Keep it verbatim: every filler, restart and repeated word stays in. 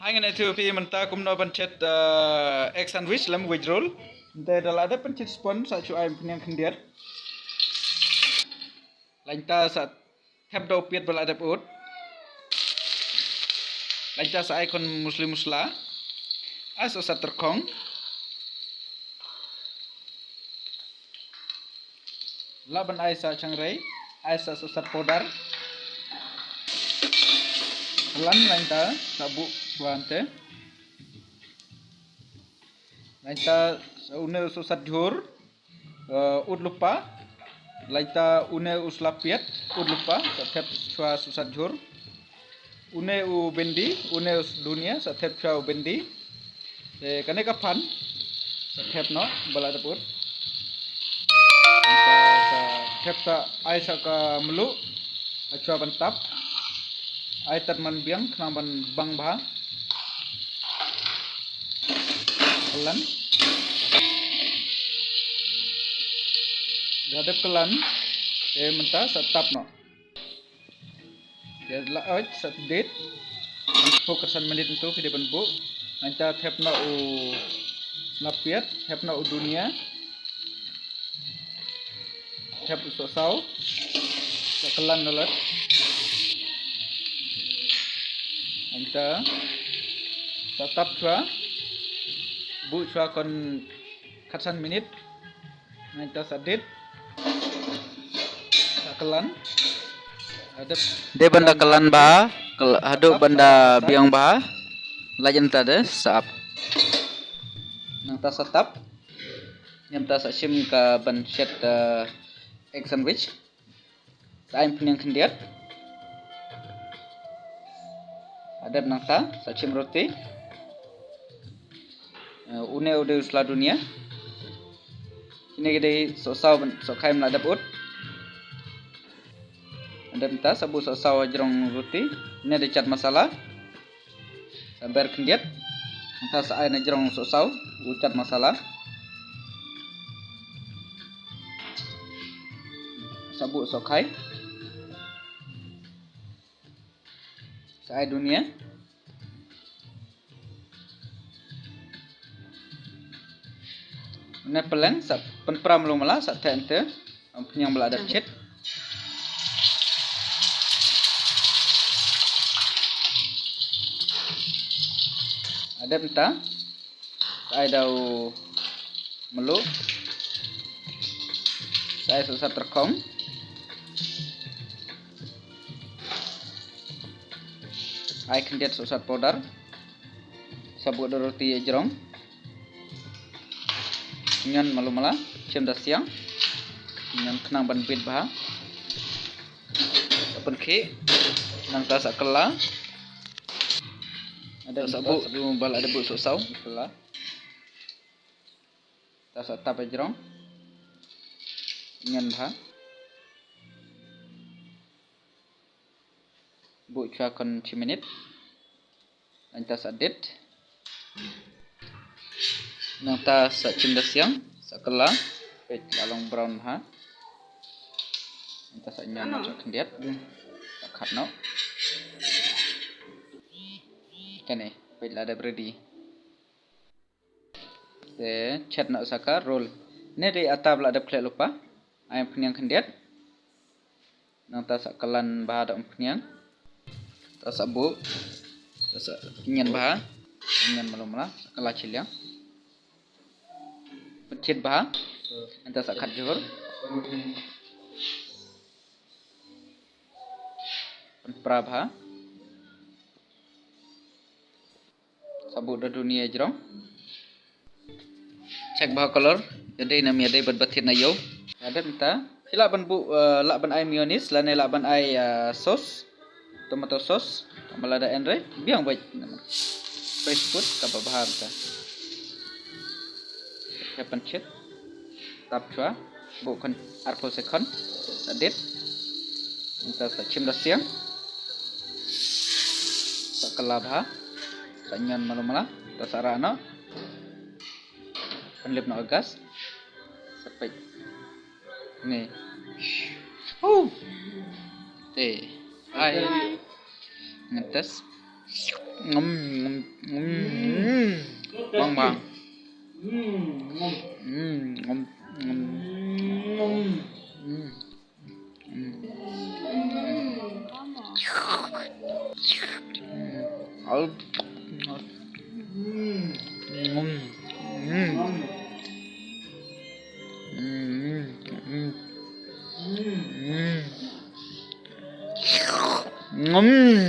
Hi, ngan ïathuh phi mynta kumno ban chet, eh, egg sandwich lem veg roll. Mynta da la dep ban chet sponge, sa shu ai umphniang khyndiat. Lynta sa thep da u piat ba la dep ut. Lynta sa ai khun musli musla. Ai sohsat tyrkhong. Lah ban ai sa changrai, ai sa sohsat powder. Kyllan lynta sa buh shuwa hangte. Lynta sa une u sohsat jhur, eh, ut lypa. Lynta une u sla piat, ut lypa, sa thep shuwa sohsat jhur. Une u bindi, une u dunia, sa thep shuwa u bindi. Te kane ka phan, sa thep noh, ba la dep ut. Sa, sa thep sa ai sa ka mluh, ha shuwa ban tap. Ai tad man biang, khnang ban bang bha. Kyllan. Da dep kyllan, te mynta sa tap noh. Te la oi sa dit. Hynriew khatsan minit hangto phi dei ban buh. Lynta thep noh u sla piat, thep noh u dunia. Thep u sohsaw. Sa kyllan noh lut. Lynta sa tap shuwa. Buh shuwa khun khatsan minit. Mynta sa dit. Sa kyllan. Hadep. Dei ban da kyllan bha, kyl-, haduh ban da biang bha. Lait mynta de sa ap. Nangta sa tap. Mynta sa shim ka ban shet, eh, egg sandwich. Sa ai umphniang khyndiat. Hadep nangta sa shim roti. Eh, une u dei u sla dunia. Kine ki dei sohsaw ban sohkhai ba la dep ut. Hadep nangta sa buh sohsaw ha jrong roti. Une dei chaat masala. Sa ber khyndiat. Nangta sa ai na jrong sohsaw u chaat masala. Sa buh sohkhai. Sa ai dunia. Une pylleng sa pynpra mluh mala sa theh hangte. Umphniang ba la dep chet. Hadep nangta. Sa ai da u mluh. Sa ai sohsat tyrkhong. Ai khyndiat sohsat powder. Sa buh da roti ha jrong. Ñion malu mala, shim da siang. Ñion khnang ban bit bha. Sa pynkhih, nangta sa kylla. Hadep sa buh, ba la dep buh sohsaw, kylla. Ta sa tap ha jrong. Ñion bha. Buh shuwa khun shi minit. Nangta sa dit. Nangta sa shim da siang, sa kylla. Peit la long brown bha. Nangta sa ñion noh sha khyndiat. Sa khat noh. Kane, peit la dep ready. Te chet noh sa ka roll. Ne dei ata ba la dep khleh lypa. Ai umphniang khyndiat. Nangta sa kyllan bha da umphniang. Ta sa buh. Ta sa ñion bha. Ñion malu mala. Sa kylla shiliang. Pynchit bha. Nangta sa khat jhur. Pynpra bha. Sa buh da duni ha jrong. Check bha color. Ïadei ne ym ïadei bad ba thied na ïew. Ïa dep mynta. Phi lah ban buh, eh, lah ban ai mayonnaise lane lah ban ai, eh, sauce. Tomato sauce. Tang ba lada en re biang beit. Fresh food kaba bha mynta. Hap ban chet. Tap shuwa. Buh khun arphew second. Sa dit. Mynta sa shim da siang. Sa kylla bha. Sa ñion malu mala. Ta sa rah noh. Pynlip noh gas. Sa peit. Ni. Hu. Te. Ai. Ngan test. Ngam, ngam, ngam. Bang, bang. Mm, ngam, ngam. Mm. Mm. Al-, mm. Mm. Mm. Mm. Mm. Mm.